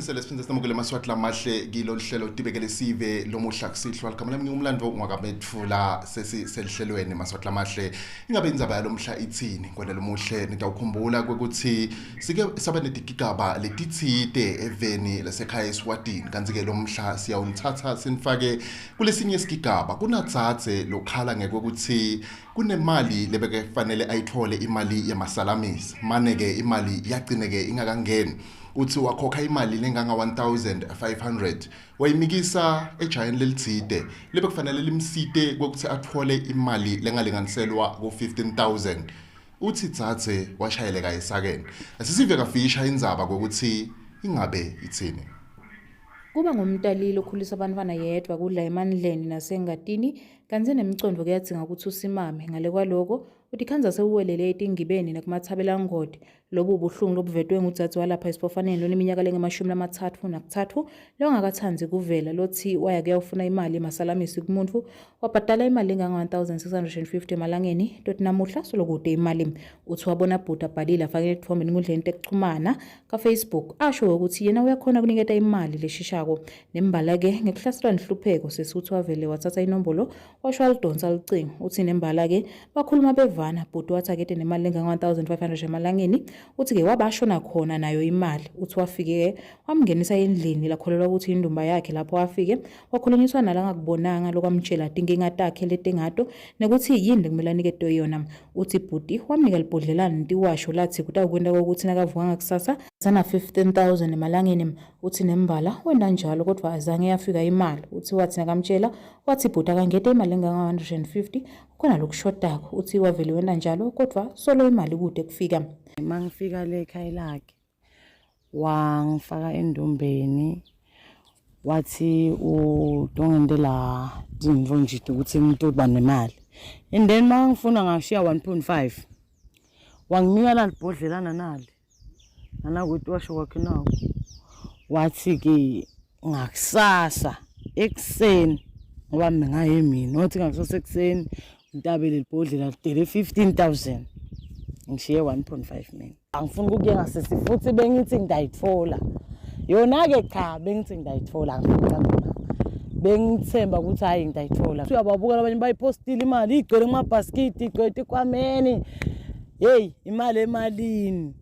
Sele siphinde sinamukele Maswati lamahle kilo lihlelo tibekele sive lomuhla kusihlwa ligama lami ngumlando ngwakabetfula sesi selihlelweni Maswati lamahle. Ingabe indzaba yalomhla itsini kwenela umuhle? Nitawukhumbula kwekuthi sike saba netigigaba letitsite eveni lasekhaya eSwatini, kantsi-ke lomhla siyawunithatha sinifake kulesinye isigigaba. Kunadzadze lokhala ngekwekuthi kunemali lebekufanele ayithole, imali yemasalamisi, mane-ke imali yagcine-ke ingakangeni. Uthi wakhokha imali lenganga 1500 wayimikisa ejayeni lelitsite lebekufanele limsite kwekuthi athole imali lengalinganiselwa ku-15000. Uthi dzadze washayeleka esakeni. Asisive kafisha indzaba kwekuthi ingabe itsini. Kuba ngumtalili okhulisa abantwana yedwa kudla emandleni nasengatini, kantsi nemicondvo kuyadzinga kutsi usimame. Ngale kwaloko utikhandza sewuwelele etingibeni nakumathabelangodi. Lobu buhlungu lobuvetwe ngudzadze walapha esipofaneni loneminyaka lengama-33 longakatsandzi kuvela, lothi waya kuyawufuna imali emasalamisi kumuntfu, wabhadala imali enganga-1650 emalangeni toti namuhla solokude imali. Uthi wabona bhuti abhalile afake etitfombe enkundleni tekuchumana ka-Facebook, asho ukuthi yena uyakhona kuniketa imali leshishako. Nembala-ke ngekuhlaselwa nhlupheko sesi uthi wavele wathatha inombolo washo alidonsa lucingo. Uthi nembala-ke bakhuluma bevana, bhuti wathi akete nemali lenganga-1500 emalangeni. Uthi-ke wabashona khona nayo imali. Uthi wafike-ke wamngenisa endlini lakholelwa ukuthi indumba yakhe. Lapho wafike wakhulunyiswa nalangakubonanga lokwamtshela tinkinga takhe letingato nekuthi yini lekumele aniketwe yona. Uthi bhuti wamnika libhodlelane ntiwasho lathi kutawukwenta kokuthi nakavuka ngakusasa sana 15000 emalangeni. Uthi nembala wenda njalo, kodwa azange yafika imali. Uthi wathi nakamtshela wathi bhuti akangete imali enganga-150, kukhona lokushodako. Uthi wavele wenda njalo, kodwa solo imali kude kufika. Uma ngifika le ekhaya lakhe, wangifaka endumbeni, wathi utongentela tintfo nje ukuthi ngitoba nemali, and then uma ngifuna ngashiya 1.5, wanginika lalibhodlelana nali nanakuthi washo kwakhe nawo. Wathi-ke ngakusasa ekuseni, ngoba mina ngaye mina, wathi ngakusasa ekuseni ngitabele libhodlela lidele 15,000, ngishiye 1.5 mina. Angifuni ukukuyenga sisi, futhi bengithi ngidayitfola yona-ke, cha, bengithi ngidayitfola, angifuni ukuqamba amanga. Bengithemba ukuthi hhayi, ngidayitfola. Uyababuka abanye bayipostile imali igcwele kumabhasikidi, igcwele etikhwameni, heyi, imali emalini.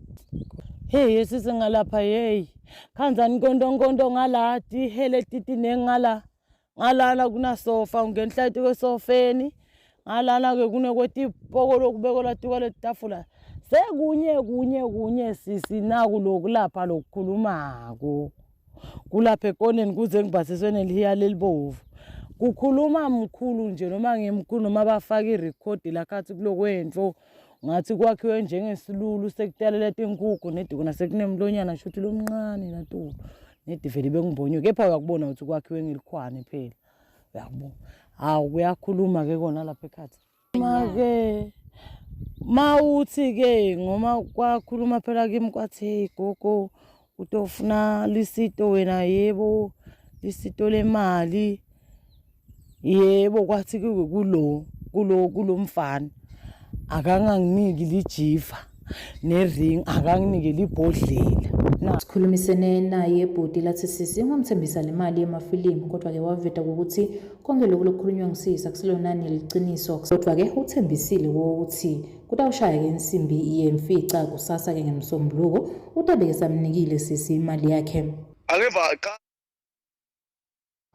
Hey, sisi, ngalapha, hey, khanzani nkontonkonto ngala, tihele titinengi ngala. Ngalana kunasofa, ungenhla etikwe-sofeni. Ngalana-ke kunekwetipoko lokubekelwa tikwa tafula, sekunye kunye kunye sisi. Naku loku lapha lokukhulumako kulapha ekoneni, kuze ngibhasiswe nelihiya lelibovu. Kukhuluma mkhulu nje noma ngemkhulu noma bafake irekhodi lakhathi kulokwentfo, ngathi kwakhiwe njengesilulu sekutalela tinkukhu nedikona sekunemlonyana shuthi lomncane latulo nedivele bengibonye, kepha uyakubona ukuthi kwakhiwe ngelikhwane phela, uyakubona. Hawu, kuyakhuluma-ke kona lapha ekhathi. Ma-ke mawuthi-ke ngoma kwakhuluma phela kimi, kwathi, "Hey gogo, utofuna lisito wena?" "Yebo, lisito lemali." "Yebo." Kwathi kulo kulo kulo mfana akanganginiki lijiva ne-ring, akanginike libhodlela na. Sikhulumisene naye bhuti lathi sisi wamthembisa le mali yemafilimu, kodwa-ke waveta ukuthi konke lokhu lokukhulunywa ngusisi akusilonani liciniso, kodwa-ke uthembisile ukuthi kutawushaya-ke insimbi yemfica kusasa-ke ngemsombuluko utabe-ke samnikile sisi imali yakhe. Angiva cha.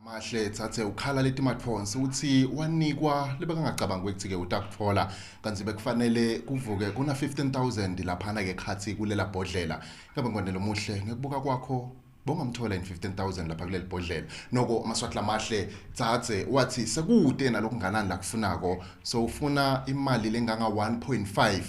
Mahle thathe ukhala leti mathonsi, uthi wanikwa lebekangacabanga ukuthi-ke utakutfola, kantsi bekufanele kuvuke kuna 15000 laphana-ke khatsi kulela bhodlela. Ngabe ngibonele muhle ngekubuka kwakho, bongamthola in 15000 lapha kuleli bhodlela? Noko Maswati lamahle, tsatse wathi sekude nalokunganani lakufunako, so ufuna imali lenganga 1.5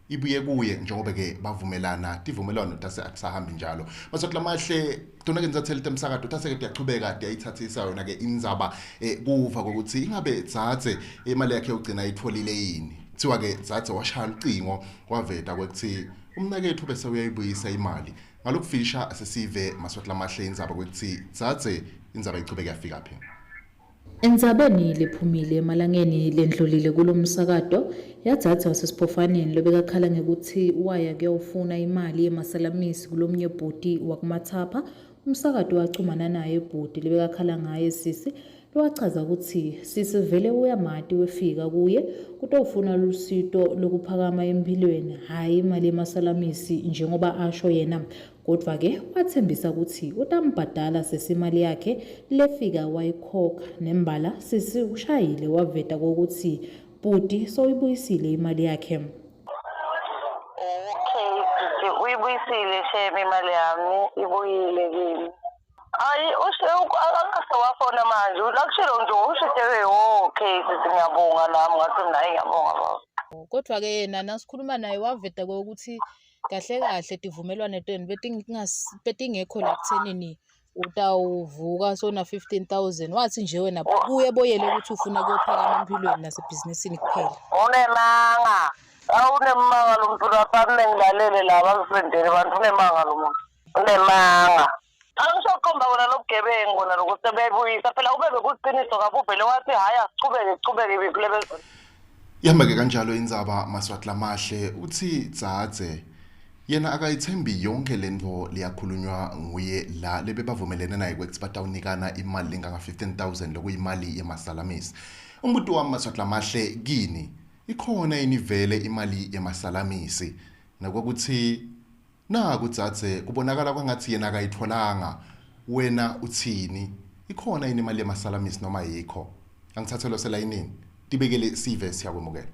ibuye kuye njengoba-ke bavumelana tivumelwano tase akusahambi njalo. Maswati lamahle, tona-ke nitsathele temsakato tase-ke tiyachubeka tiyayithathisa yona-ke indzaba kuva kokuthi ingabe dzadze imali yakhe yokugcina ayitfolile yini. Kuthiwa-ke dzadze washaya lucingo waveta kwekuthi umnaketfu bese uyayibuyisa imali. Ngalokufisha asesive Maswati lamahle indzaba kwekuthi dzadze indzaba ichubeke yafika phi. Endzabeni lephumile emalangeni lendlulile kulomsakato yadzadza wasesiphofaneni lobekakhala ngekutsi waya kuyawufuna imali yemasalamisi kulomnye bhuti wakumathapha. Umsakato wachumana naye bhuti lebekakhala ngaye sisi lowachaza kutsi sisi vele uyamati wefika kuye kutofuna lusito lokuphakama emphilweni, hhayi imali yemasalamisi njengoba asho yena. Kodwa-ke wathembisa kutsi utambhadala sisi imali yakhe lefika wayikhokha nembala sisi ushayile waveta kokutsi bhuti sowuyibuyisile imali yakhe. Okay, sisi uyibuyisile shame imali yami ibuyile kimi. Hayi ushe akase wafona manje lakushilo nje ushithe okay sisi ngiyabonga nami ngathi mina hayi ngiyabonga baba. Kodwa-ke yena nasikhuluma naye waveta kokuthi kahle kahle tivumelwano tenu betingekho la kuthenini utawuvuka sona 15,000 wathi nje wena kuye boyele ukuthi ufuna kuyophakama empilweni nasebhizinisini kuphela. Unemanga. Awunemanga lo muntu lapha ngilalele la bangisendele bantu unemanga lo muntu. Unemanga. Angisho kukhomba wona lobugebengu wona lokuthi sebeyibuyisa phela ube bekuqiniso kabi uvele wathi hhayi asichubeke sichubeke kule. Ihamba-ke kanjalo indzaba Maswati Lamahle uthi dzadze yena akayithembi yonke lento leyakhulunywa nguye la lebe bavumelene naye kwekuthi batawunikana imali lenganga 15,000 lokuyimali yemasalamisi. Umbuto wami Maswati Lamahle kini ikhona yini vele imali yemasalamisi nakokuthi naku dzadze kubonakala kwangathi yena akayitholanga, wena uthini, ikhona yini imali yemasalamisi noma yikho? Angithathelwe selayinini tibekele sive siyakwemukela.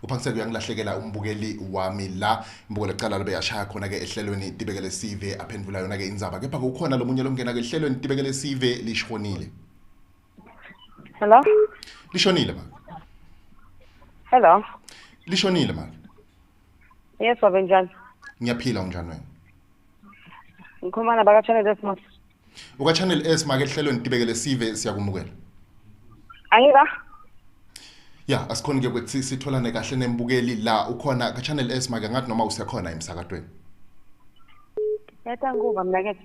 Uphangiseke uyangilahlekela umbukeli wami la imbukelo kucala lobe yashaya khona ke ehlelweni tibekele sive aphendvula yona ke indzaba, kepha kukhona lomunye longena ke ehlelweni tibekele sive lishonile. Hello? Lishonile ma. Hello. Lishonile ma. Yes, baba njani? Ngiyaphila, unjani wena? Ngikhuluma nabaka Channel S ma. Uka Channel S make ehlelweni tibekele sive siyakumukela. Angika? Ya, asikhoni ke ukuthi sitholane kahle nembukeli la ukhona ka Channel S make ngathi noma usekhona emsakatweni. Yatanguba mina ke.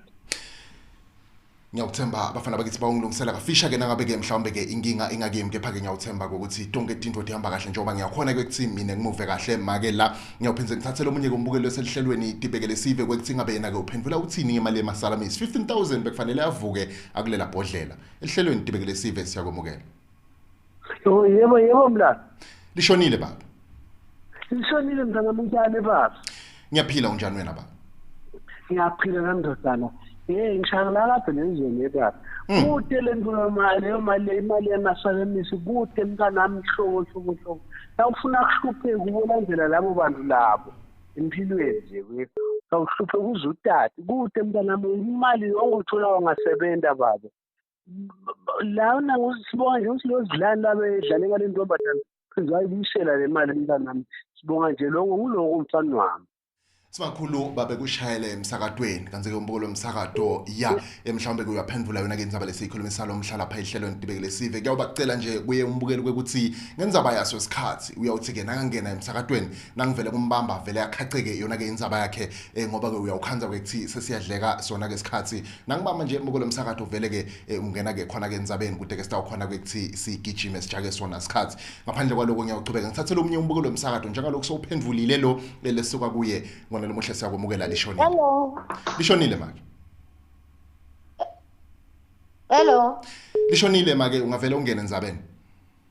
Ngiyawuthemba abafana bakithi bawungilungisela kafisha ke nangabe ke mhlawumbe ke inkinga ingakimi, kepha ke ngiyawuthemba ukuthi tonke tintfo tihamba kahle njengoba ngiyakhona ke kuthi mina ngimuve kahle make la. Ngiyawuphinze ngithathele omunye kumbukeli osehlelweni tibekele sive kwekuthi ngabe yena ke uphendvula uthini ngemali yemasalamisi 15,000 bekufanele avuke akulela bhodlela. Ehlelweni tibekele sive siyakwemukela. Yebo yebo mlana. Lishonile baba. Lishonile mntana mntana baba. Ngiyaphila, unjani wena baba? Ngiyaphila nandodana. Ngishaya lapha nenzweni baba. Kude le mali leyo mali imali yemasalamisi kude mntanami hloko hloko hloko. Nawufuna kuhlupheka ubolandela labo bantu labo empilweni nje kwethu. Awuhlupheka uze utati kude mntanami imali yonke uthola wangasebenza baba. Lana ngusibonga nje ukuthi lozidlali laba edlale ngale ntombazane sizayibuyisela le mali mntanami. Sibonga nje lokho nguloko mfana wami. Sibakhulu babe kushayele emsakatweni kanti ke umbukelo womsakato ya mhlawumbe ke uyaphendvula yona ke indzaba lesiyikhulumisa lo mhla lapha ehlelweni tibekele sive. Kuyawubacela nje kuye umbukeli kwekuthi ngendzaba yaso isikhathi uyawuthi ke nakangena emsakatweni nangivele kumbamba vele akhaceke yona ke indzaba yakhe ngoba ke uyawukhanza kwekuthi sesiyadleka sona ke isikhathi. Nangibamba nje umbukelo womsakato vele ke ungena ke khona ke endzabeni kude ke sitawukhona kwekuthi sigijime sijake sona isikhathi. Ngaphandle kwaloko ngiyawuchubeka ngithathele omunye umbukelo womsakato njengalokho sowuphendvulile lo lesuka kuye ngona lomuhle siyakwemukela lishonile. Hello. Lishonile make. Hello. Lishonile make, ungavele ungene endzabeni.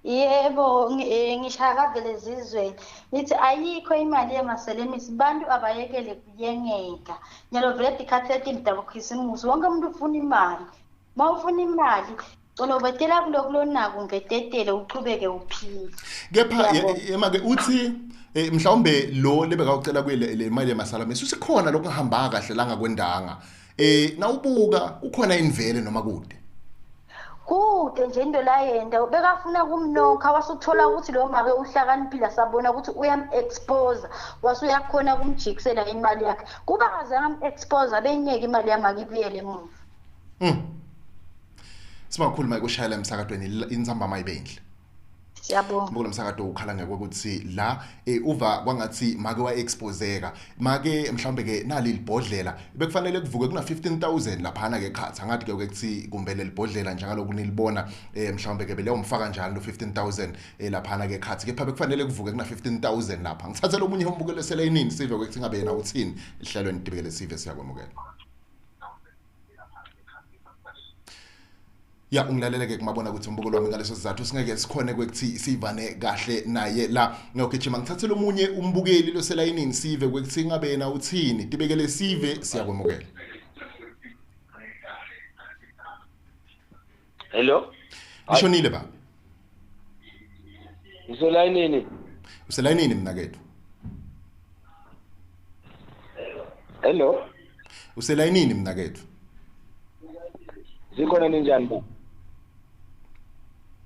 Yebo, ngishaya kavele ezizweni. Nithi ayikho imali yemaselemisi, bantu abayekele kuyengeka. Nyalo vele tikhathi letimdaba Christmas, wonke umuntu ufuna imali. Mawufuna imali, ulobatela kuloko lonako ngetetele uchubeke uphile. Kepha yemake uthi mhlawumbe lo lebekawucela kuye le mali yemasalamisi usikhona lokungahamba kahle la ngakwendanga. Nawubuka kukhona invele noma kude? Kude nje into la yenda bekafuna kumnokha wasuthola ukuthi lo make uhlakaniphila sabona ukuthi uyam-expose wasuyakhona kumjikisela imali yakhe. Kuba kazange am-expose benyeke imali yamake ibuyele emuva. Sibakhulu maye kushayela emsakatweni inzamba mayibendle. Siyabonga. Mbukelo msakato ukhala ngekuthi la uva kwangathi make wa exposeka make mhlawumbe ke nali libhodlela bekufanele kuvuke kuna 15,000 laphana ke khatha angathi ke ukuthi kumbe lelibhodlela njengaloku nilibona mhlawumbe ke beleyomfaka njani lo 15,000 laphana ke khatha kepha bekufanele kuvuke kuna 15,000 lapha. Ngithathela omunye umbukelo selayinini sive ukuthi ngabe yena uthini ehlelweni Tibekele Sive. Siyakwamukela. Ya ungilalele ke kumabona ukuthi umbukelo wami ngaleso sizathu singeke sikhone kwekuthi sivane kahle naye la. Ngiyogijima ngithathele omunye umbukeli loselayinini sive kwekuthi ngabe yena uthini. Tibekele Sive, siyakwamukela. Hello. Ngishonile baba. Uselayinini? Uselayinini mina kethu. Hello. Uselayinini mina kethu. Zikhona ninjani bo?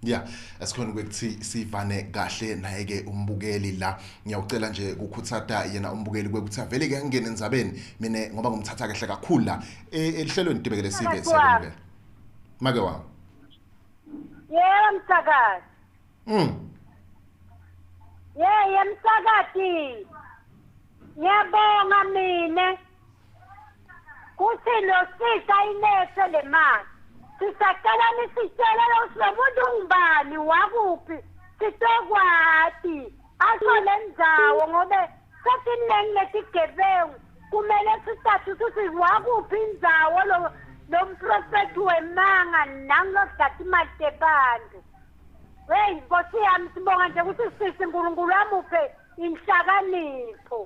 Ya, asikhona ukuthi sivane kahle naye ke umbukeli la. Ngiyawucela nje ukukhuthata yena umbukeli kwekuthi avele ke angene endzabeni mina ngoba ngumthatha kahle kakhulu la ehlelweni Tibekele Sive. Siyakwamukela. Make wami. Yebo msakazi. Yeye msakazi. Ngiyabonga mina. Kuthi lo sisa ilethe le mali. Sisacela nisitshele ukuthi lo muntu ungubani wakuphi sitokwati asho le ndzawo ngobe sesiningi letigebengu kumele sithathe ukuthi wakuphi indzawo lo mprofethi wemanga nangilodlata imali tebantu. Hey Nkosi yami sibonga nje ukuthi sisi uNkulunkulu amuphe inhlakanipho.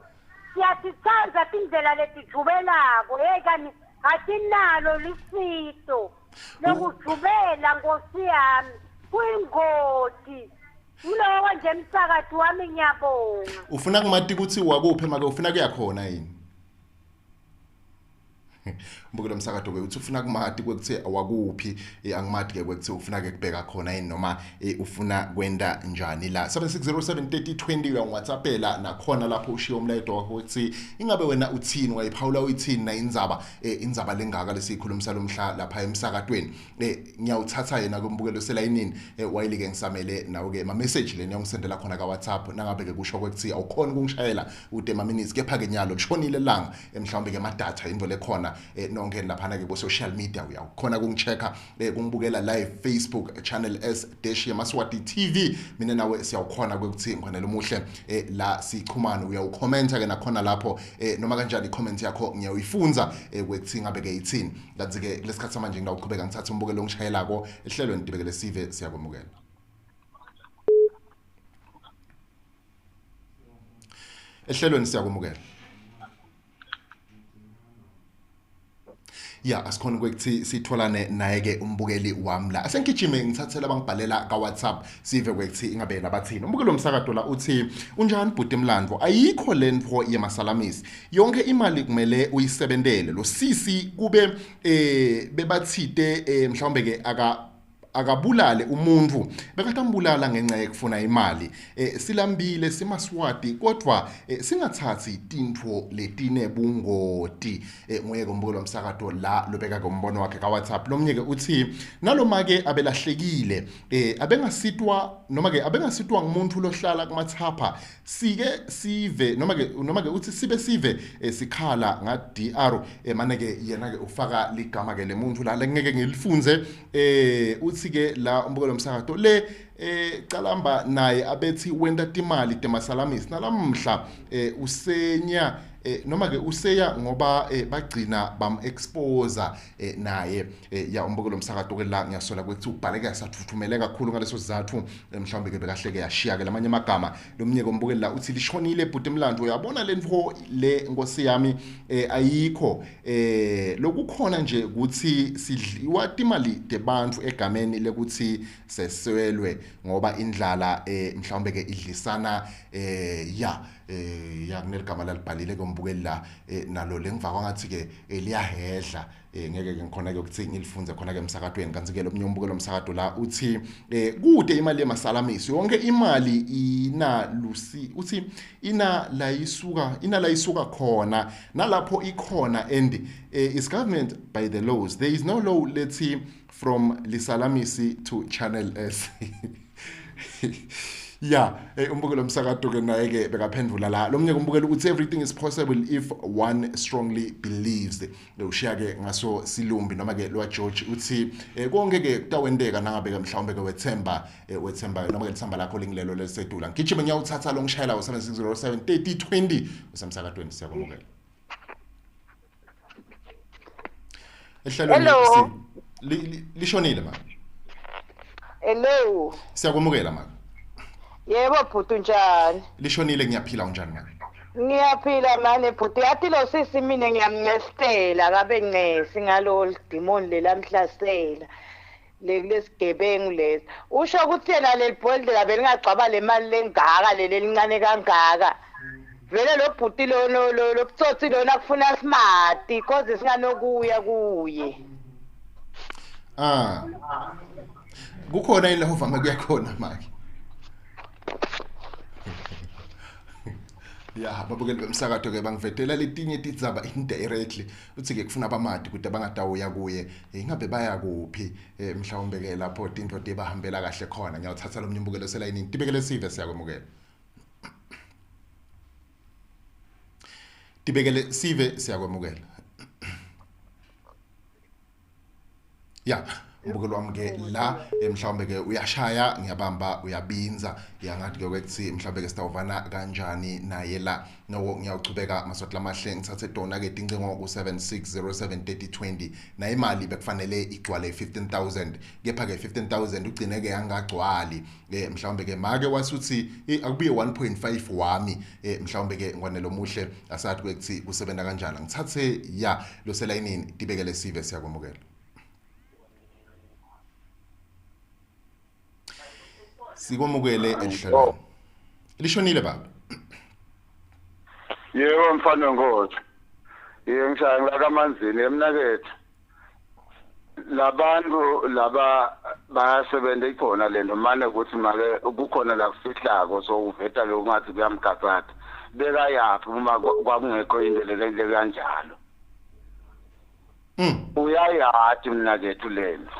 Siyasithanda tindlela letijubelako hey kani asinalo lisito lokujubela Nkosi yami kuyingoti. Kulowo nje msakazi wami ngiyabonga. Ufuna kumati ukuthi wakuphi make ufuna kuyakhona yini? Mbukelo msakato ke uthi ufuna kumati kwekuthi awakuphi angimati ke kwekuthi ufuna ke kubheka khona yini noma ufuna kwenda njani la. 76073020 uya WhatsAppela nakhona lapho ushiya umlayeto wakho ukuthi ingabe wena uthini wayiphawula uyithini na indzaba indzaba lengaka lesikhulumisa lomhla lapha emsakatweni. Ngiyawuthatha yena kumbukelo selayinini wayilike ngisamele nawe ke ma message leni yongisendela khona ka WhatsApp nangabe ke kusho kwekuthi awukhona ukungishayela ude ma minutes kepha ke nyalo lishonile langa mhlawumbe ke ma data into lekhona nonke laphana ke ku social media uyakhona kungichecka kungibukela live Facebook channel S dash Maswati TV. Mina nawe siyawukhona ukuthi ngikhonela umuhle la sichumana uyawukhomenta ke nakhona lapho noma kanjani i-comment yakho ngiyayifunza kwekuthi ngabe ke ithini. Kanti ke kulesikhathi manje ngidawuqhubeka ngithatha umbukelo ongishayelako ehlelweni Tibekele Sive. Siyakwamukela. Ehlelweni siyakwamukela. Ya asikhona kwekuthi sitholane naye ke umbukeli wami la. Asengigijime ngithathela abangibhalela ka WhatsApp sive kwekuthi ingabe nabathini. Umbukeli womsakato la uthi unjani bhuti Mlandvo ayikho lentfo yemasalamisi. Yonke imali kumele uyisebentele. Lo sisi kube bebathite mhlawumbe ke akabulale umuntu bekatambulala ngenxa yekufuna imali. Silambile simaswati kodwa singathathi tintfo letine bungoti. Nguye kombukelo womsakato la lobeka ngombono wakhe ka WhatsApp. Lomnye ke uthi naloma ke abelahlekile abengasitwa noma ke abengasitwa ngumuntu lohlala kumathapha sike sive noma ke uthi sibe sive sikhala nga DR mane ke yena ke ufaka ligama ke lemuntu la ngeke ngilifunze uthi ke la umbukelo womsakato le calamba naye abethi wenda timali temasalamisi nalamhla usenya noma ke useya ngoba bagcina bam expose naye ya umbukelo womsakato ke la ngiyasola ukuthi ubhaleke sathuthumele kakhulu ngaleso sizathu mhlawumbe ke bekahleke yashiya ke lamanye amagama. Lomnye kombukeli la uthi lishonile bhuti Mlandvo uyabona lentfo le Nkosi yami ayikho lokukhona nje ukuthi sidliwa timali tebantu egameni lekuthi seswelwe ngoba indlala mhlawumbe ke idlisana ya kuneligama lalibhalile kombukeli la nalo lengiva kwangathi ke liyahedla ngeke ke ngikhona ke ukuthi ngilifunze khona ke emsakatweni. Kanti ke lomnye umbukelo womsakato la uthi kude imali yemasalamisi yonke imali ina lusi uthi ina la isuka khona nalapho ikhona and is government by the laws there is no law let's see from lisalamisi to channel S. Ya, umbukelo umsakato ke naye ke bekaphendula la. Lomnye umbukelo uthi everything is possible if one strongly believes. Ushiya ke ngaso silumbi noma ke lo George uthi konke ke kutawendeka nangabe ke mhlawumbe ke wethemba noma ke lithemba lakho lingilelo lesedula. Ngijime ngiyawuthatha lo ngishayela u7607 3020 usemsakatweni, siyakwamukela. Ehlalweni lishonile ma. Hello. Siyakwamukela ma. Yebo bhuti, unjani? Lishonile, ngiyaphila, unjani ma? Ngiyaphila mane bhuti. Yathi lo sisi mina ngiyamncestela kabe ncesi ngalo demon lelamhlasela. Lesigebengu lesi. Usho ukuthi yena leli bhodlela belingagcwaba le mali lengaka leli lincane kangaka. Vele lo bhuti lo lo butsotsi lona kufuna smart cause singanokuya kuye. Ah. Kukhona yini la uvame kuya khona manje? Ya, babukeli bemsakato ke bangivetela letinye tidzaba indirectly uthi ke kufuna abamadi ukuthi abangadawuya kuye, ingabe baya kuphi, mhlawumbe ke lapho tinto tibahambela kahle khona. Ngiyawuthatha lo mnyimbukelo selayinini. Tibekele sive, siyakwamukela. Tibekele sive, siyakwamukela. Ya, umbukelo wami ke la mhlawumbe ke uyashaya, ngiyabamba, uyabinza, yangathi ke ukuthi mhlawumbe ke sitawuvana kanjani naye la. Noko ngiyawuchubeka Maswati lamahle, ngithathe dona ke tincingo ku 76073020 na imali bekufanele igcwale 15,000, kepha ke 15,000 ugcine ke angagcwali. Mhlawumbe ke make wasuthi akubuye 1.5 wami, mhlawumbe ke ngwanelo muhle asathi ukuthi kusebenza kanjani. Ngithathe ya lo selayinini. Tibekele sive, siyakwamukela. Sikwamukele enhlelweni. Lishonile baba. Yebo mfana wenkosi. Yebo, ngishaya ngila kaManzini emnakethu. Labantu laba bayasebenza ikhona lento manje ukuthi make kukhona la kufihlako, so uveta lo ngathi kuyamgaqatha. Bekayaphi uma kwakungekho indlela le kanjalo. Uyayathi mnakethu lento.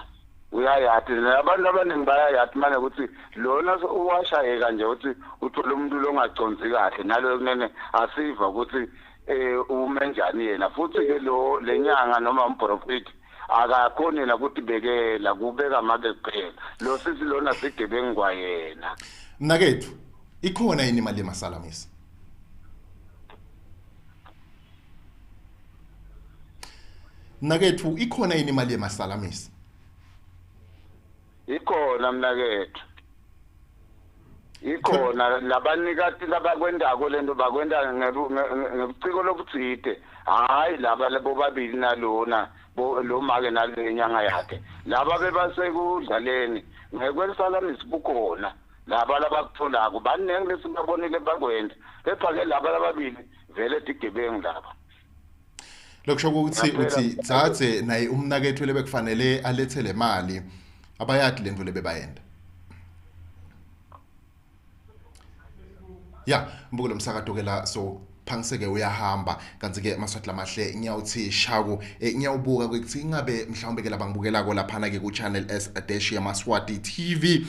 Uyayathi abantu abaningi bayayathi manje ukuthi lona uwashayeka nje ukuthi uthola umuntu longaconsi kahle nalo kunene asiva ukuthi umenjani yena. Futhi ke lo lenyanga noma umprofeti akakhoni yena ukuthi bekela kubeka make kuphela lo sisi lona sigebengu kwayena. Mnakethu, ikhona yini imali yemasalamisi? Mnakethu, ikhona yini imali yemasalamisi? Ikhona mnakethu, ikhona. Labanikati labakwendako lento bakwenda ngebuciko lobutsite. Hayi laba bobabili nalona lo make nale nyanga yakhe laba bebasekudlaleni ngekwelisalamisi bukhona laba labakutholako baningi lesibabonile bakwenda, kepha ke laba lababili vele tigebengu laba. Lokusho ukuthi uthi tsatse naye umnakethu lebekufanele alethe le mali abayadi lento lebebayenda. Ya, mbukelo umsakato ke la so phangiseke uyahamba. Kanti ke Maswati lamahle ngiyawuthi shako, ngiyawubuka ukuthi ingabe mhlawumbe ke labangibukelako laphana ke ku Channel S dash yaMaswati TV,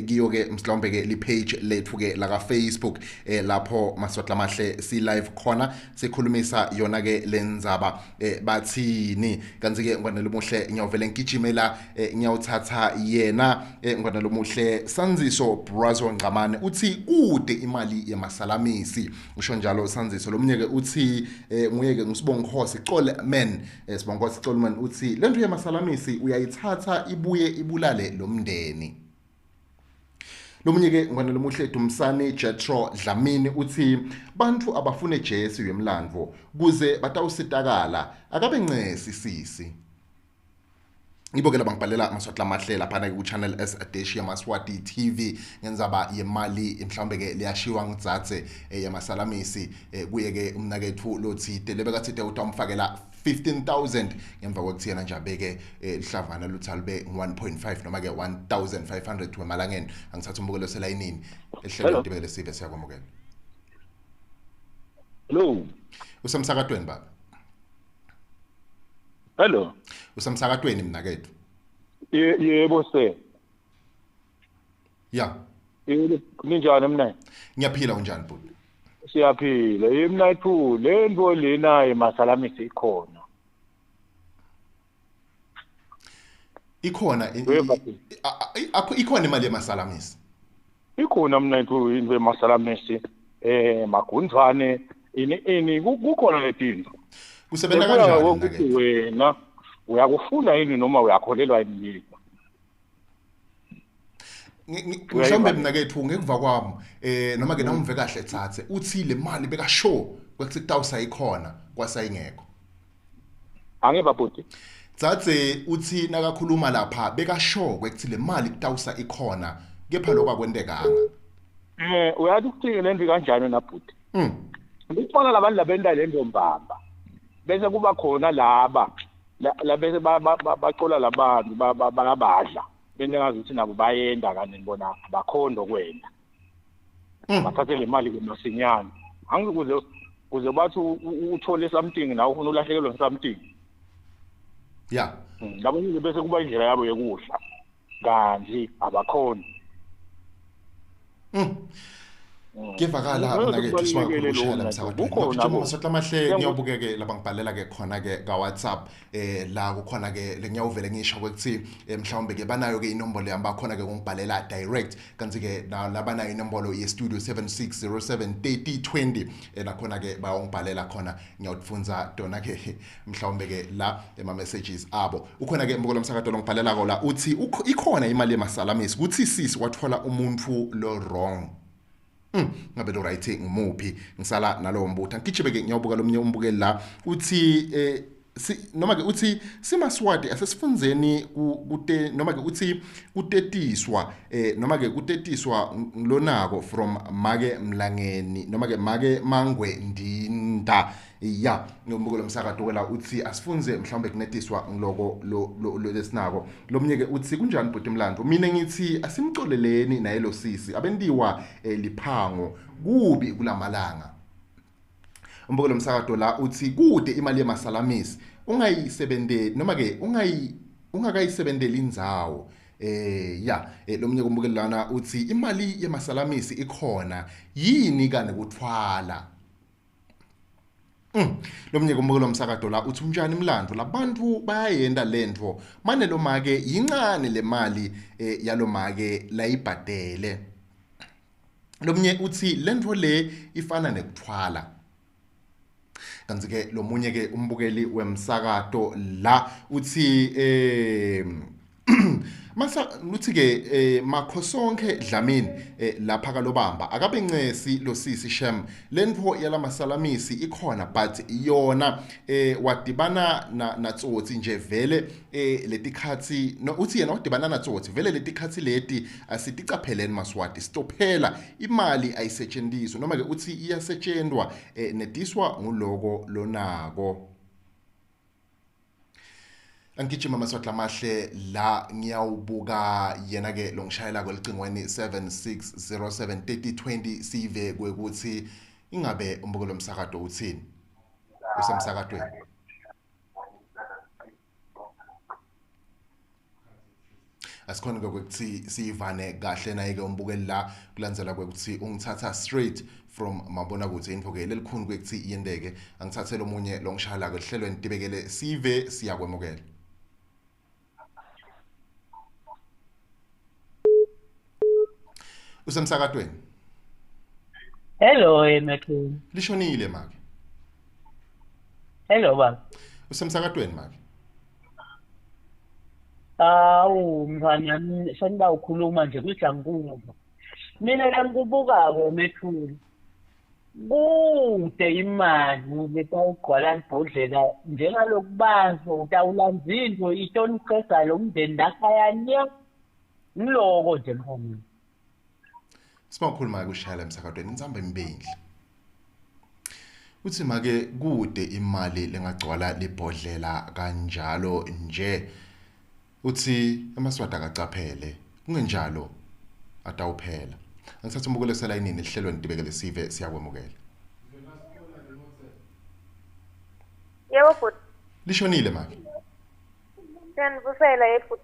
kiyo ke mhlawumbe ke li page lethu ke la ka Facebook, lapho Maswati lamahle si live khona sikhulumisa yona ke lenzaba bathini. Kanti ke ngwanelo muhle ngiyawuvele ngigijimela, ngiyawuthatha yena ngwanelo muhle Sanziso Brazo Ngqamane uthi kude imali yemasalamisi, usho njalo Sanziso. Lomnyeke uthi nguyeke ngisibongosi Coleman, Sibongosi Coleman uthi lento yemasalamisi uyayithatha ibuye ibulale lomndeni. Lomunye ke ngwanelo muhle Dumsane Jetro Dlamini uthi bantu abafune Jesu yemlandvo kuze batawusitakala akabe ncesi sisi. Ngibokela bangibhalela Maswati lamahle laphana ku Channel S dash yaMaswati TV ngenzaba yemali mhlawumbe ke liyashiwa ngitsatse yamasalamisi, kuye ke umnakethu lothite lebekathite utamfakela 15,000 ngemva kokuthi yena nje abeke lihlavana luthi alube 1.5 noma ke 1,500 wemalangeni. Angithatha umbukelo selayinini ehlelo dibele sive, siyakwamukela. Hello. Usemsakatweni baba. Hello. Usemsakatweni mnakethu. Yebo sir. Ya. Ninjani mna? Ngiyaphila, unjani bhuti? Siyaphila. Yimnayiphu le nto lena emasalamisi ikhona. Ikhona ikhona imali yemasalamisi. Ikhona mnayiphu into yemasalamisi magunzwane ini kukhona letinto. Kusebenza kanjani ukuthi wena uyakufuna yini noma uyakholelwa yini? Mhlawumbe mina kethu ngekuva kwami noma ke nawumve kahle thathe uthi le mali beka sure kwekuthi kutawusa ikhona kwasayingekho. Angeva bhuti. Thathe uthi nakakhuluma lapha beka sure kwekuthi le mali kutawusa ikhona kepha lokho akwentekanga. Uyathi ukuthi le nto kanjani na bhuti? Ngibona labantu labenda le ntombamba. Bese kuba khona laba labese baqola labantu bayabadla. Bengazi ukuthi nabo bayenda kanti bona abakhondo kwenda. Bathathe le mali kumasinyane. Angikuze kuze bathi uthole something nawe ufuna ulahlekelwe something. Yeah. Labo bese kuba indlela yabo yokudla. Kanti abakhona. Kevakala mina ke siwakhulushela emsakazweni. Masotla mahle ngiyobukeke labangibhalela ke khona ke ka WhatsApp la kukhona ke lengiyawuvele ngisho ukuthi mhlawumbe ke banayo ke inombolo yami bakhona ke ngibhalela direct kanti ke labanayo inombolo ye studio 76073020 nakhona ke bayongibhalela khona ngiyawufunza dona ke mhlawumbe ke la ema messages abo. Ukhona ke mbukelo umsakazo longibhalela ko la uthi ikhona imali yemasalamisi kuthi sisi wathola umuntu lo wrong. Ngabe lo right ngimuphi ngisala nalowo mbutha ngijibeke ke ngiyobuka lomnye umbukeli la uthi noma ke uthi simaswati asesifundzeni kute noma ke uthi kutetiswa noma ke kutetiswa lonako from make Mlangeni noma ke make Mangwe Ndinda ya nombuko lomsakazo la uthi asifunze mhlawumbe kunetiswa ngiloko lo lesinako lomnye ke uthi kunjani bhuti Mlando mina ngithi asimcoleleni naye lo sisi abendiwa liphango kubi kulamalanga. Umbuko lomsakazo la uthi kude imali yemasalamisi ungayisebenzeli noma ke ungakayisebenzeli indzawo lomnye kumbukeli lana uthi imali yemasalamisi ikhona yini kane kuthwala. Lomnye kumbukeli lomsakazo la uthi unjani Mlando labantu bayayenda lento mane lo make yincane le mali yalomake layibhadele. Lomnye uthi lento le ifana nekuthwala. Kanti ke lomunye ke umbukeli wemsakato la uthi masa uthi ke Makhosonke Dlamini lapha kalobamba akabencesi lo sisi shem lentfo yalamasalamisi ikhona but yona wadibana na tsotsi nje vele letikhatsi no uthi yena wadibana na tsotsi vele letikhatsi leti asiticapheleni maswati stophela imali ayisetshenziswa noma ke uthi iyasetshenzwa nediswa nguloko lonako. Angijima Maswatla mahle la ngiyawubuka yena ke longishayela kwelicingweni 76073020 sive kwekuthi ingabe umbuko lomsakazo uthini usemsakatweni. Asikhona ke ukuthi sivane kahle naye ke umbukeli la kulandzela kwekuthi ungithatha straight from mabona kuthi info ke lelikhulu kwekuthi iyendeke angithathele omunye longishayela kwehlelweni tibekele sive siyakwemukela. Usemsakatweni. Hello Emakhini. Lishonile make. Hello baba. Usemsakatweni make. Awu mfana seniba ukhuluma nje kuthi angikuva. Mina la ngikubukako methuli. Kude imali letawugcwala ibhodlela njengalokubazo utawulanza into itoniqeda lo mndeni lakhaya ngiloko nje mfana. Sibakhuluma ke ushayela emsakatweni insamba imibili. Uthi make kude imali lengagcwala libhodlela kanjalo nje. Uthi amaswati akacaphele kungenjalo atawuphela. Angithatha umbukelo selayinini ehlelweni tibekele sive siyakwemukela. Yebo bhuti. Lishonile make. Senivusela yebhuti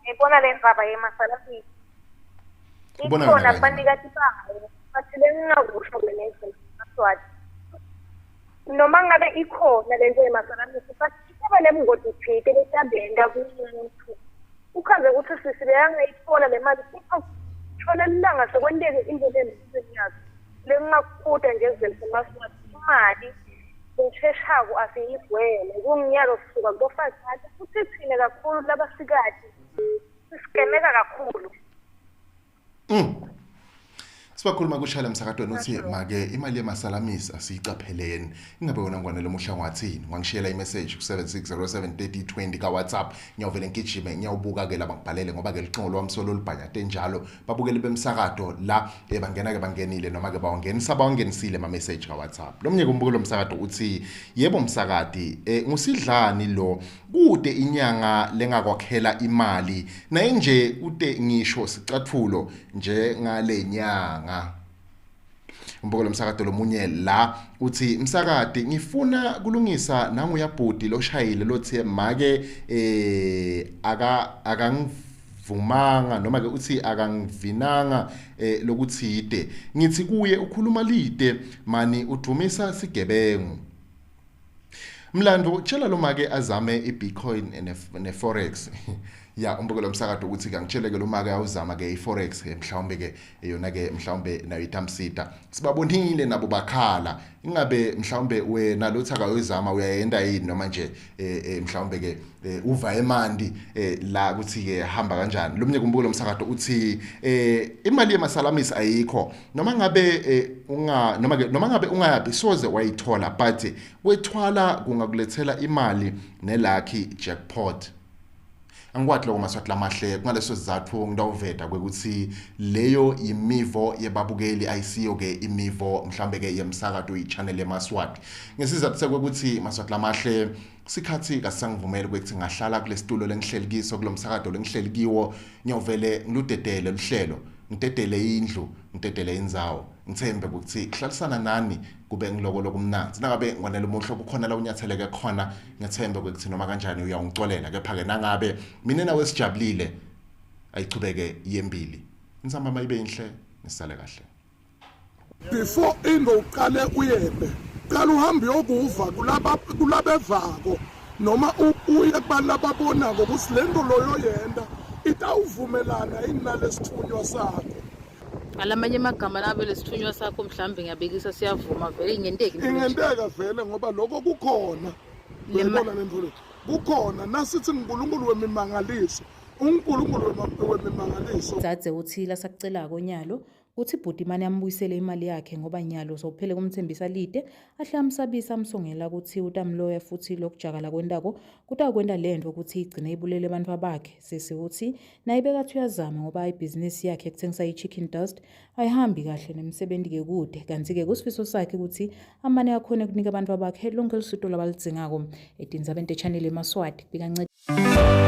ngibona le ndaba yemasalamisi. Ubona wena Ikhona kanye. kubanikati bayo, but lengingakusho mina ngeSwati. Noma ngabe ikhona lento yemasalamisi, but isaba nemngodi thite letabenda kumuntu. Ukhambe ukuthi sisi bekangayithola le mali, kepha thola lilanga sekwenteke into lempilweni yakhe. Lengingakukhuta nje ezweni semaSwati, imali lesheshako asiyigweme. Kunginyalo sisuka kubofazana futhi thina kakhulu labasikati sisigemeka kakhulu. Sibakhuluma kushayela emsakatweni uthi make imali yemasalamisi asiyicapheleni. Ingabe wena ngwane lomuhla ngathini? Wangishiyela imessage ku 76073020 ka WhatsApp. Ngiyawuvele ngigijime ngiyawubuka ke laba ngibhalele ngoba ke licingo lwami solo libhanyate njalo. Babukeli bemsakato la bangena ke bangenile noma ke bawangenisa bawangenisile ama message ka WhatsApp. Lomnye kumbuko lomsakato uthi yebo msakati ngusidlani lo kude inyanga lengakwakhela imali naye nje ute ngisho sicathulo nje ngale nyanga. Umboko lomsakato lomunye la uthi msakati ngifuna kulungisa nangu yabhudi loshayile lothi make akangivumanga noma ke uthi akangivinanga lokuthide ngithi kuye ukhuluma lide mani udumisa sigebengu. Mlando tshela lo make azame iBitcoin neForex. Ya umbuko lomsakato ukuthi ke angitsheleke lo make awuzama ke iForex mhlawumbe ke yona ke mhlawumbe nayo itamsita. Sibabonile nabo bakhala. Ingabe mhlawumbe wena lothi akayozama uyayenda yini noma nje mhlawumbe ke uva emandi la ukuthi ke hamba kanjani. Lomnye kumbuko lomsakato uthi imali yemasalamisi ayikho noma ngabe unga noma ke noma ngabe ungayapi soze wayithola but kwethwala kungakulethela imali nelucky jackpot. Angikwathi lokho Maswati lamahle kungaleso sizathu ngidawuveda kwekuthi leyo imivo yebabukeli ayisiyo ke imivo mhlambe ke yemsakato ichannel yeMaswati. Ngesizathu sekwekuthi Maswati lamahle sikhathi kasangivumeli ukuthi ngahlala kulesitulo lengihleli kiso kulomsakato lengihleli kiwo ngiyovele ngiludedele luhlelo ngidedele indlu ngidedele indzawo ngithembe ukuthi kuhlalisana nani kube ngiloko lokumnanzi nangabe ngwanele umuhlo kukhona la unyatheleke khona ngethembe ukuthi noma kanjani uyawungicolela kepha ke nangabe mina nawe sijabulile ayichubeke yembili insamba mayibe inhle nisale kahle. Before into uqale uyebe qala uhambe uyokuva kulaba kulabevako noma uye kubantu lababonako ukuthi le nto loyo yenda itawuvumelana yini nalesithunywa sakho. Alamanye amagama nabe lesithunywa sakho mhlawumbe ngiyabekisa siyavuma vele ingenteki into lenje. Ingenteka vele ngoba lokho kukhona. Uyayibona le nto le kukhona nasithi nguNkulunkulu wemimangaliso uNkulunkulu wemimangaliso. Dzadze uthi lasakucelako nyalo kuthi bhuti imane ambuyisele imali yakhe ngoba nyalo sowuphele kumthembisa lide ahle amsabisa amsongela ukuthi utamloya futhi lokujakala kwentako kutakwenta lento ukuthi igcine ibulele bantfwana bakhe. Sisi uthi naye bekathi uyazama ngoba ibhizinisi yakhe ekuthengisa i-chicken dust ayihambi kahle nemsebenzi ke kude kanti-ke kusifiso sakhe ukuthi amane akhone kunika abantwana bakhe lonke lusito labaludzingako. Etindzabeni te-channel yeMaswati kubika.